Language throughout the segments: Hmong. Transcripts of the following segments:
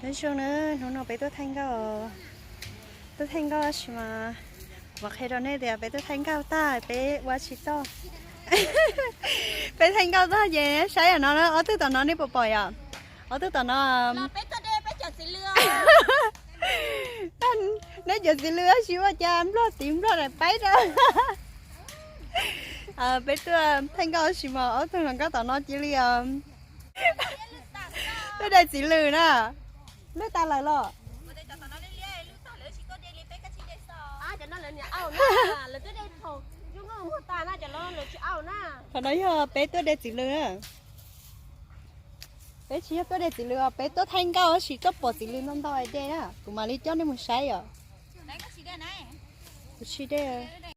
Nyob zoo na, hnub no peb tuaj thaij nkauj, tuaj thaij nkauj tab sis mas kuv mam qhia rau nej tias peb tuaj thaij nkauj tag peb ua tsis tau. Peb thaij nkauj tag ces saib yam no na, ob tug tom no nej puas pom yom? Ob tug tom no. Nej cov txiv lws tab sis ua cas nplog tiv nplog daim paib rau. Peb tuaj thaij nkauj tab sis mas ob tug hluas nkauj tom no cia li tuaj de txiv lws na. Lwj tas lawm los? Thaum no yog peb tuaj de txiv lws na. Peb tsis yog tuaj de txiv lws os, peb tuaj thaij nkauj tab sis tuaj pom txiv lws ntau ntau de na, kuv mam li coj nej mus saib yom. Kuv tsis de.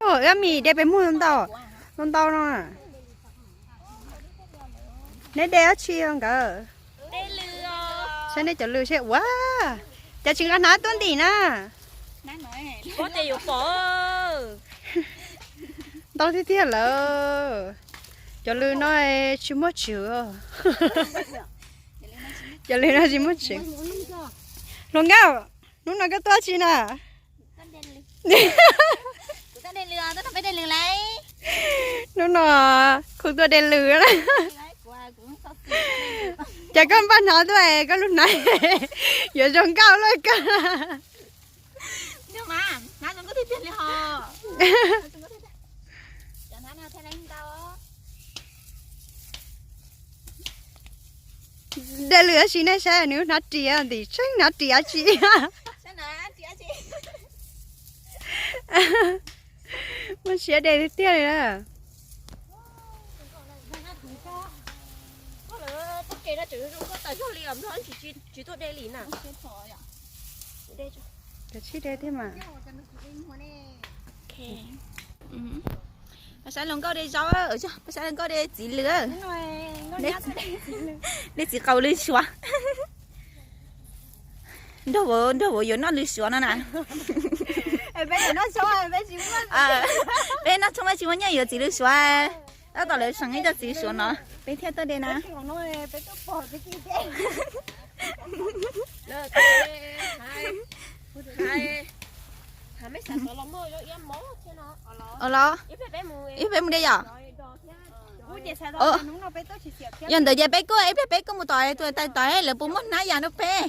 Ua mis de pes muag ntau ntau no. Neb de dab tsi nkawd? Saib nej cov lws seb ua cas tsis nqa hnab tuaj ntim na. Ntau tiag tiag lawm. Cov lws no tsis muaj tswv. Cov lws no tsis muaj tswv. Hluas nkauj, hnub no koj tuaj tsi na? Hnub no kuv tuaj de lws. Ces koj npaj hnab tuaj, koj lub hnab yuav zoo nkauj luaj koj. De lws tab sis nej saib nws hnab ris ntim tseeb hnab ris dab tsi. Muaj siab de tiag tiag li na. Kav tsij de thiab mas. Peb saib hluas nkauj de zaub, peb saib hluas nkauj de txiv lws. De txiv qaub lws suav. Nrog vauv, nrog vauv yuav noj lws suav no na. Peb noj tshoob tsis muaj nyiaj yuav txiv lws suav. Tab tom lawv seem ib co txiv suav no, peb thiaj tuaj de na. Los, ib peb mus de yom? Yog ntawd ces peb kuj ib pliag peb kuj mus tom tus tais tod lawv puas muaj hnab yas rau peb.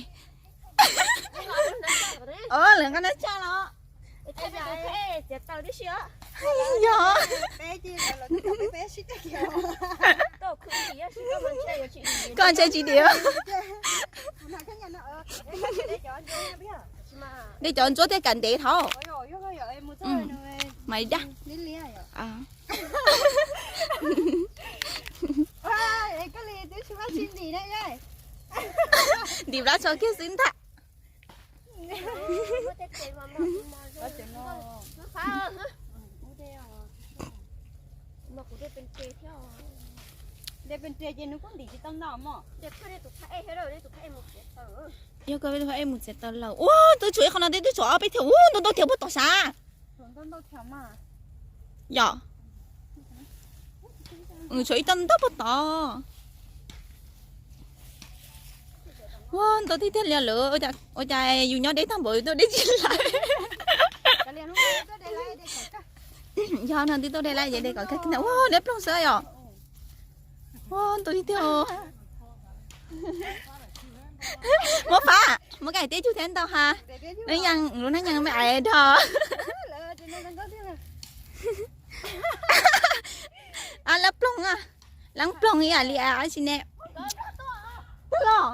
Lawv nqa hnab tsaj los. Yog. Koj ntshai tsis dim. De cov ntsuab thiaj kam ntev thaum. Mas li dab. Ntim plab tso kiag xwb ntag. Yog koj peb tus ej mus txiav taws lawm ua tus tshuav ib qho no twb tshuav ob peb thiab ua ntau ntau thiab puag tom sab. Yom, tshuav ib tog ntau puag tod. Ua ntau tiag tiag li lawm, ua cas yus nyob deb tag npaum yus tuaj deb tsis lawm. Yog no twb tuaj de lawm ces de kom kawg. Ua deb ploog xwb yom. Ua ntau tiag tiag. Muab fab, muab kaim teb cug thiab ntau ha. Lub yeej, lub hnab yeej me ais dog. Lab ploog, lab ploog ib yam li ab tsi ne. Los,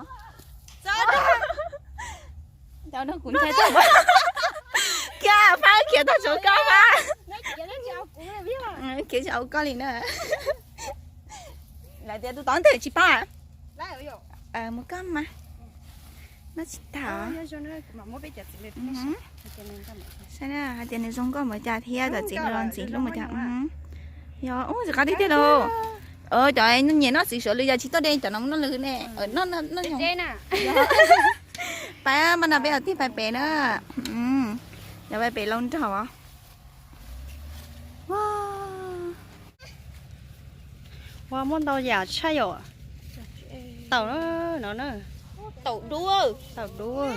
cov no kuv ntshai tag. Kiag fab khiav tag tsuav koj fab. Khiav tsis hauv koj li na. Lawv tias tus tod ntawm tsis pab. Mus koj mas. Noj tsis tag. Saib na, hais tias nws zoo nkauj npaum cas thiab cov txiv los ntxim hlub npaum cas. Yog, tsis qab tiag tiag lauj. Cov nyiam noj txiv suav lws yog tsis tuaj de cov no noj lws ne. Pab mas no peb ua tij pais pem na. Yog pais pem lauj nraug. Ua muaj ntau yam tshaj yom. Taum no na. Taum dub. Taum dub.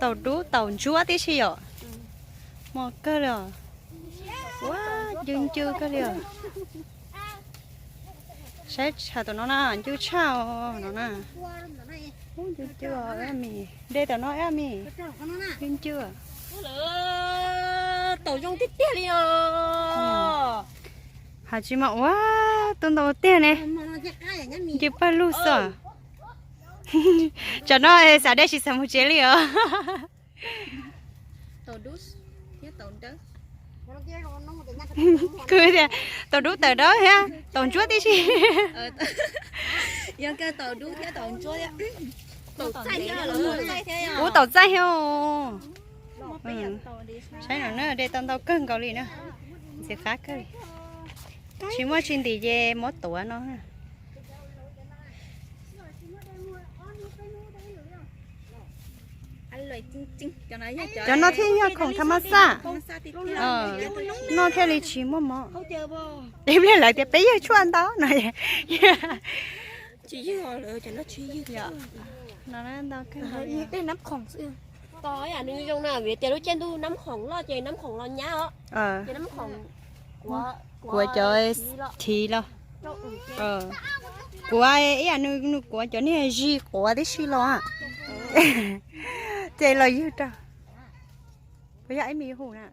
Taum dub taum ntsuab tib si yom. Mos kawg li os. Ua, ncw ncw kawg li os. Saib tshaj tom no na, ncw tshaj os no na. Ncw ncw os, de tom no ab mis. Ncw ncw. Taum zoo tiag tiag li os. Has tsis mas ua, tub ntau tiag ne. Ncw pawg lug xwb. Tsam no xav dej tsis xav mus tsev li os. Kuv tias taum dub tawm dawb thiab taum ntsuab tib si. Yog kawg taum dub thiab taum ntsuab thiab. Ub, taum txaij thiab. Saib no na, de tau ntau kawg nkaus li na. Ntxim qab kawg li. Tsis muaj tsis ntim ces muab tuav no. Cov no thiaj yog khoom tham mas xaj. No thiaj li tsis muaj mob. Ib pliag lawv tias peb yawg tshuaj ntau no. Tsis yog, no ntau kawg. Nws zoo na, vim tias lub caij ntuj nab khoom loj ces nab khoom los nyab os. Ces nab khoom kuav cov thiv los. Kuav ib yam nws, nws kuav cov niag zig quav tib si los. Ces los ywg rau. Puas yog ib me hu na?